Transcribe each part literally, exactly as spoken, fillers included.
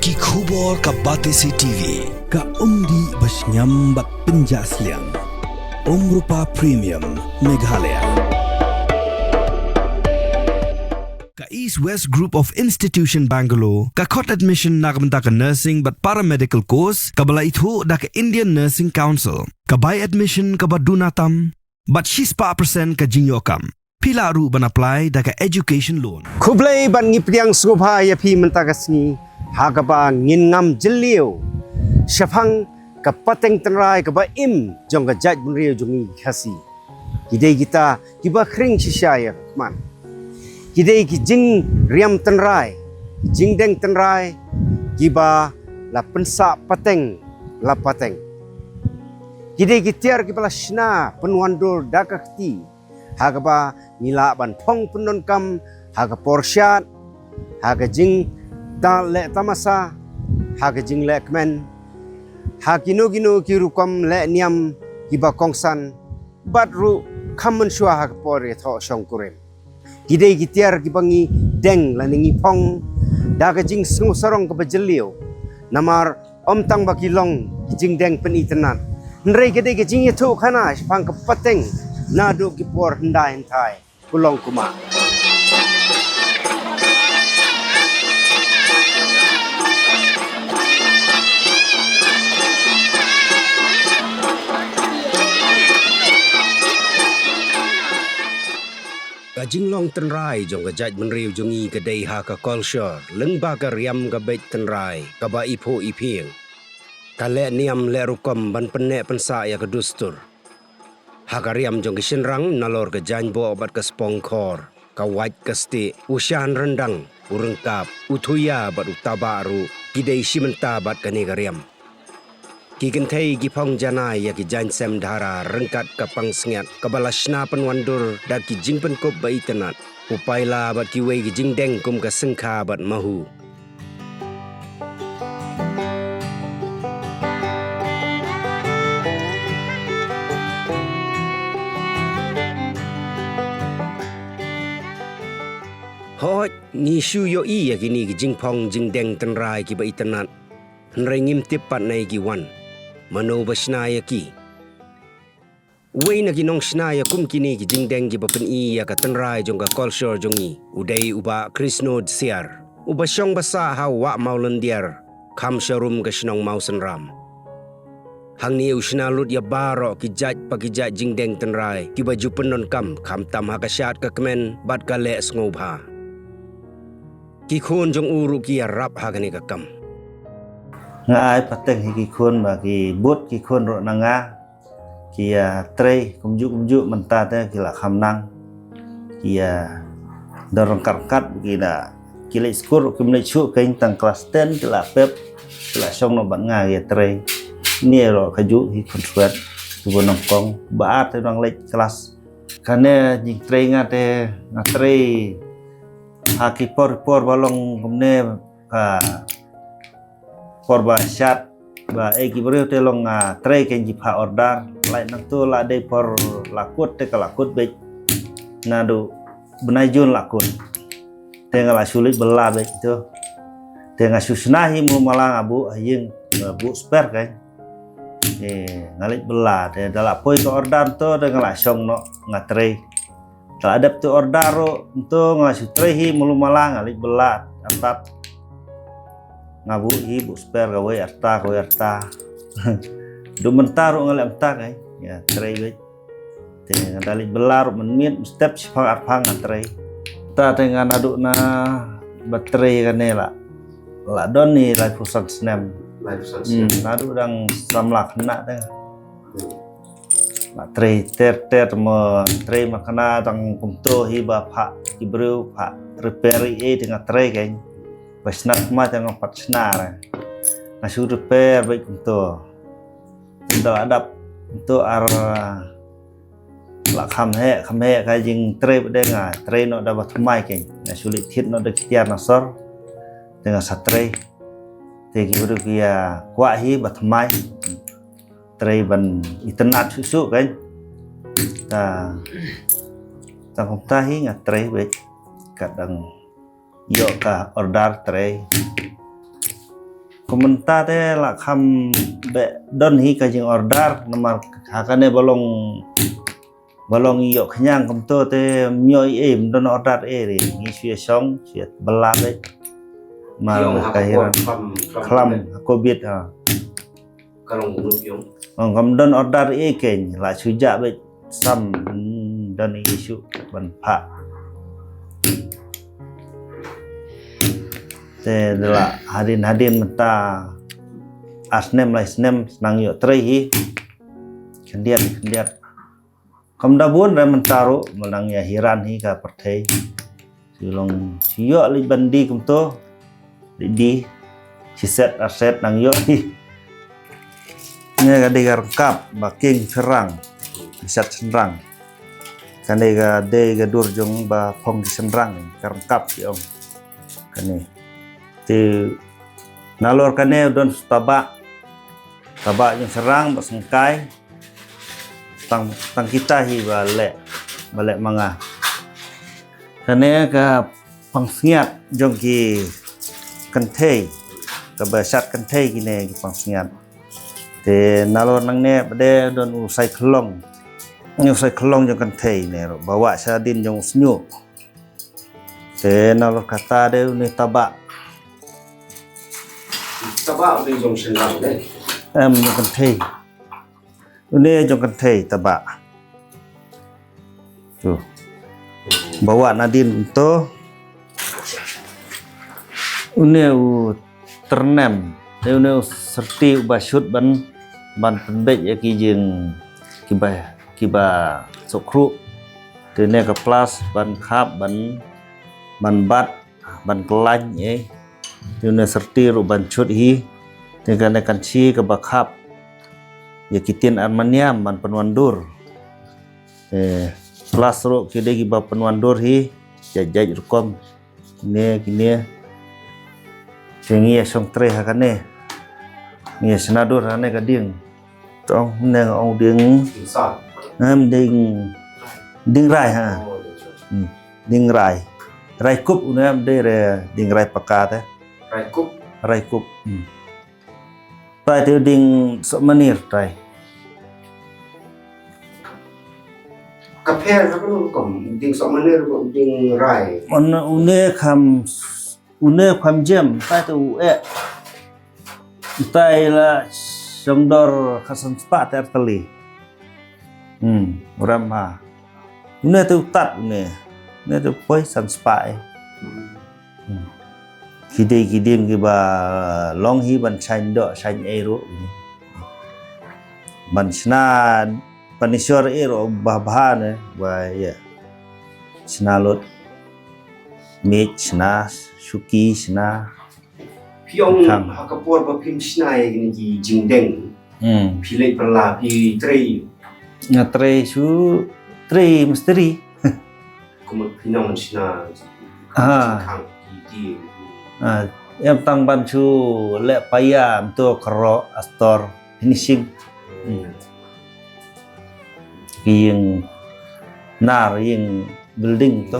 Ki khubor ka Batesi T V. Ka umdih ba shngiam bad pynjah sliang. Umrupa Premium Meghalaya. Ka East West Group of Institution Bangalore ka khot admission na ka bynta ka nursing bad paramedical course kaba la ithuh da ka Indian Nursing Council. Ka bai admission kaba duna tam bad shispah percent ka jingïoh kam. Phi lah ruh ban apply da ka education loan. Khublei bad ngi pdiang sngewbha ïa phi mynta ka sngi ha kaba ngin ngam jylliew shaphang ka pateng tynrai kaba im jong ka jaitbynriew jong ngi Khasi. Ki dei kita kiba khring shisha ïa ka khmat. Ki dei ki jingriam tynrai, ki jingdeng tynrai kiba la pynsah pateng la pateng. Ki dei ki tiar kiba la shna pynwandur da ka kti ha kaba ngi lah ban phong pyndonkam ha ka por shad, ha ka jingta leh tamasa, ha ka jingleh kmen, ha kino kino ki rukom leh niam kiba kongsan bad ruh kham mynshuwa ha ka por ïathoh shongkurim. Ki dei ki tiar kiba ngi deng lane ngi phong da ka jingsngewsarong kaba jylliew. Namar ym tang ba ki long ki jingdeng pynitynnad, hynrei ka dei ka jingïathuhkhana shaphang ka pateng naduh ki por hyndai hynthai. Ku long kumne. Ka jinglong tynrai jong ka jaitbynriew jong ngi ka dei ha ka culture, lyngba ka riam ka beit tynrai kaba iphuh iphieng. Ka leh niam leh rukom ban pynneh pynsah ïa ka dustur. Ha ka riam jong ki shynrang nalor ka jaiñboh bad ka spongkhor, ka wait ka stieh, u shan ryndang, u ryngkap, u thuia bad u tabah ruh ki dei shi bynta bad kane ka riam. Ki kynthei ki phong janai ïa ki jaiñsem dhara ryngkat ka pangsngiat kaba la shna pynwandur da ki jingpynkup ba itynnad, u paila bad kiwei ki jingdeng kum ka syngkha bad mahu. Hooid, ngi shu ïohi ïa kine ki jingphong jingdeng tynrai kiba itynnad. Hynrei ngim tip pat naei ki wan, mano ba shna ïa ki. Uwei na ki nongshna ïa kum kine ki jingdeng kiba pyni ïa ka tynrai jong ka culture jong ngi u dei u Bah Krisno Dsiar, uba shong ba sah ha Wah Mawlyndiar, kham sharum ka shnong Mawsynram. Hangne u shna lut ïa baroh ki jait pa ki jait jingdeng tynrai kiba ju pyndonkam, khamtam ha ka shad ka kmen bad ka leh sngewbha. Ki khun jong u ruh ki ïarap ha kane ka kam. Nga ai pateng ha ki khun ba ki bud ki khun ruh na nga. Ki ïa trei kumjuh kumjuh mynta te ki la kham nang. Ki ïa don ryngkat ryngkat ki la, ki leit skul ruh kim leit shuh, kein tang klas ten ki la pep, ki la shong noh bad nga ki ïa trei. Ni ruh kajuh hi khun swet kiba nyngkong, ba ar te dang leit klas. Kane jingtrei nga te nga trei ha ki por por ba long kumne, ka por ba shad ba ei ki briew te long, ah, trei kein ki phah order. Lait nangto la dei por la kut te ka la kut beit. Naduh bnai Jun la kut. Te nga la shu leit bylla beit to. Te nga shu shna hi mulu mala nga buh ha ïing, nga buh spare kein. Eh, nga leit bylla te da la poi ka order to te nga la shong noh nga trei. Te la dep tu order ruh, ntu nga shu trei hi mulu mala, nga leit bylla artat. Nga buh hi, buh spare kawei arta, kawei arta. Duh mynta ruh nga leh mynta kein, ïa trei beit. Te nga da leit bylla ruh mynmiet, mynstep shiphang arphang nga trei. Ta te nga naduh na ba trei kane la, la don ni laiphew san snem. Laiphew san snem. Hmm, naduh dang samla khynnah te nga. Hmm. Nga trei ter ter mo, trei ma kane tang kumto hi ba phah ki briew phah repair ei ei te nga trei kein. Ba shna ma te nga pat shna re. Nga shu repair beit kumto. Te da la dap kumto ar la kham heh, kham heh ka jingtrei beit te nga trei noh da ba thymmai kein. Nga shu leit thied noh da ki tiar na sor. Te nga sa trei. Te ki briew ki ïa kwah hi ba thymmai. Trei ban itynnad shuh shuh kein. Ta, ta kumta hi nga trei beit. Kat dang ïoh ka order trei. Mynta te la kham beh don hi ka jing order namar ha kane ba long ba long ïoh khñiang kumto te ym ïoh ei, ym don order ei re, ngi shu ïa shong shu ïa bylla beit. Mar ka hiran khlam covid ha. Ka long kumno ïong? Ong kam don order ei keiñ, la shu jah beit sam, hmm, don ei shu ban phah. Te da la hadien hadien mynta ar snem lai snem sdang ïoh trei hi. Khyndiat khyndiat. Kam da bun re mynta ruh, ma nang ïa hiran hi ka pyrthei. Shu long shu ïoh leit ban die kumto. Leit die. Shi set ar set nang ïoh hi. Ne ka dei ka ryngkap ba king shynrang. Shi set shynrang. Kane ka dei ka dur jong ba phong ki shynrang, ka ryngkap ki ong. Kane. Te nalor kane don taba. Taba jong shynrang ba sngewkai. Tang tang kita hi ba leh ba leh ma nga. Kane ka pansngiat jong ki kynthei, kaba shat kynthei kine ki pansngiat. Te nalor nangne ba dei don u sai khlong. Ni u sai khlong jong kynthei ne ruh ba wah sha dien jong u sniuh. Te nalor kata dei une taba. Taba une jong shynrang ne. Em jong kynthei. Une jong kynthei taba. Tu. Ba wah nadien to. Une u tyrnem. Une u syrti uba shut ban ban pynbeit ïa ki jing kiba kiba sukru. Te une ka plas ban khap ban ban bat ban khlaiñ ei. Te une syrti ruh ban shut hi. Te kane kan shi kaba khap ïa ki tin armaniam ban pynwandur. Te plas ruh ki dei kiba pynwandur hi. Jait jait rukom. Kine kine. Te ngi ïa shong trei ha kane. Ngi ïa shna dur ha kane ka dieng. Tong ne ong dieng. Em dieng dieng rai ha. Hmm. Dieng rai. Rai kup une em dei re dieng rai paka te. Rai kup. Rai kup. Hmm. Tai te dieng sok manir tai. Ka pher ha kano rukom dieng sok manir ko dieng rai. Une kham une kham jem tai te u eh. Tai la shong dor khatsan spah te artylli. Hmm, u ram ha. Une te u tat une. Une te poi san spah eh. Hmm. Ki dei ki dieng kiba long hi ban shaiñ doh shaiñ ei ruh. Ban shna furniture ei ruh ba bha ne ba ïa. Shna lut. Miej shna, shuki shna. Phi ong ha ka por ba phim shna ïa kine ki jingdeng. Hmm. Phi leit bylla phi trei. Nga trei shu trei mistri. Kumno phi nang shna. Ah. Khang ki ti. Ah, em tang ban shu leh paia em to kro astor finishing. Hmm. Ki ïing nar ïing building to.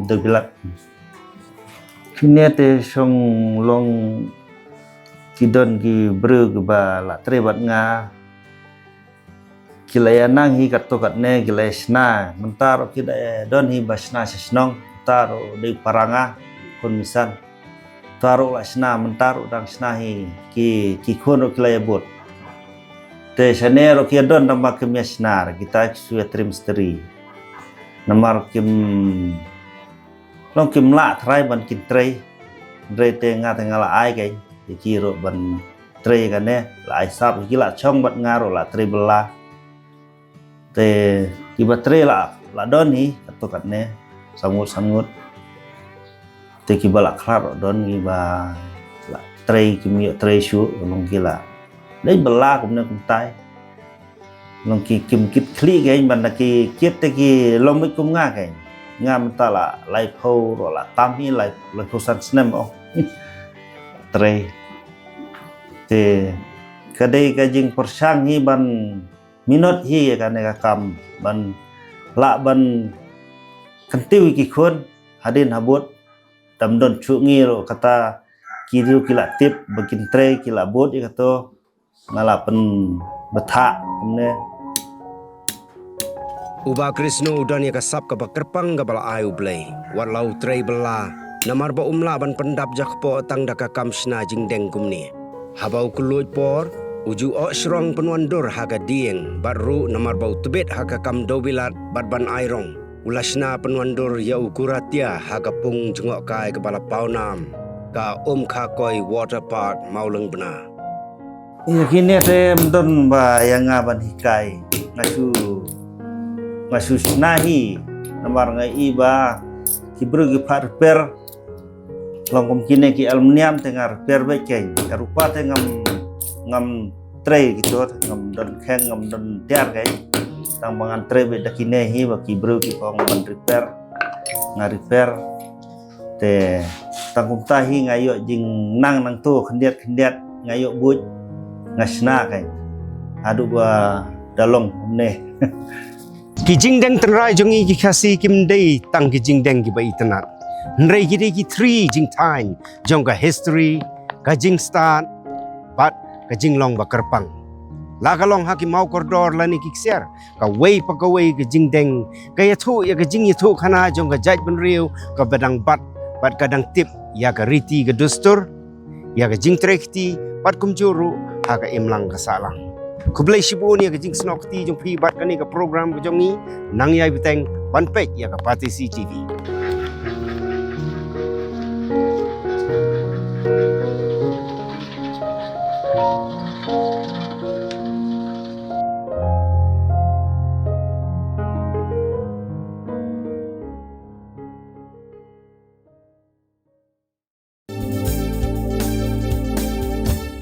Dei bilat. Kine te shong long ki don ki briew kiba la trei bad nga. Ki la ïa nang hi katto katne ki la ïa shna. Mynta ruh ki da don hi ba shna sha shnong. Mynta ruh dei para nga khun Misan. Mynta ruh la shna, mynta ruh dang shna hi ki ki khun ruh ki la ïa bud. Te shane ruh ki ïa don dang ba kim ïa shna kita ki shu ïa trei mistri. Namar kim Long kim lah trai ban kin trei. Hynrei te nga te nga la ai kein ïa ki ruh ban trei kane, la ai sap ïa ki, la chong bad nga ruh la trei bylla. Te kiba trei la la don hi katto katne, sangut sangut. Te kiba la khlad ruh don kiba la trei, kim ïoh trei shuh, long ki la dei bylla kumne kumtai. Long ki kim kit khlieh kein, ban da ki kit te ki long beit kum nga kein. Nga mynta la laiphew ruh la tam hi, lai laiphew san snem oh. Trei. Te ka dei ka jingpyrshang hi ban minot hi kane ka kam ban lah ban kyntiew ïa ki khun hadien habud. Tam don shuh ngi ruh kata ki ruh ki la tip ba kin trei, ki la bud ïa kato, nga la pynbthah kumne. U Bah Krisno u don ïa ka sap kaba kyrpang kaba la ai U Blei, wat la u trei bylla, namar ba um lah ban pyndap jakpoh tang da ka kam shna jingdeng kumne. Haba u kylluid por, u ju oh shrong pynwandur ha ka dieng, bad ruh namar ba u tbit ha ka kam dewbilat bad ban ai rong, u la shna pynwandur ïa u Kuratia ha ka pung jngohkai kaba la pawnam, ka Umkhakoi Water Park, Mawlyngbna. Ïa kine te ym don ba ïa nga ban hikai. Nga shu, nga shu shna hi. Namar nga i ba ki briew ki phah repair. Long kum kine ki aluminium te nga repair beit kein. Ka rupa te ngam, ngam trei kito, ngam don kheng, ngam don tiar kein. Tang ba ngan trei beit da kine hi ba ki briew ki ong ban repair. Nga repair. Te tang kumta hi nga ïoh jingnang nangto khyndiat khyndiat nga ïoh buit nga shna kein. Haduh ba da long kumne. Ki jingdeng tynrai jong ngi ki Khasi kim dei tang ki jingdeng kiba itynnad. Hynrei ki dei ki three jingthaiñ jong ka history, ka jingstad, bad ka jinglong ba kyrpang. La ka long ha ki mawkordor lane ki ksiar, kawei pa kawei ka jingdeng ka ïathuh ïa ka jingïathuhkhana jong ka jaitbynriew kaba dang bat, bad ka dang tip ïa ka riti ka dustur, ïa ka jingtrei kti, bad kumjuh ruh ha ka imlang ka sahlang. Khublei shibun ïa ka jingsnoh kti jong phi bad kane ka program ka jong ngi, nang ïai bteng ban peit ïa ka Batesi T V.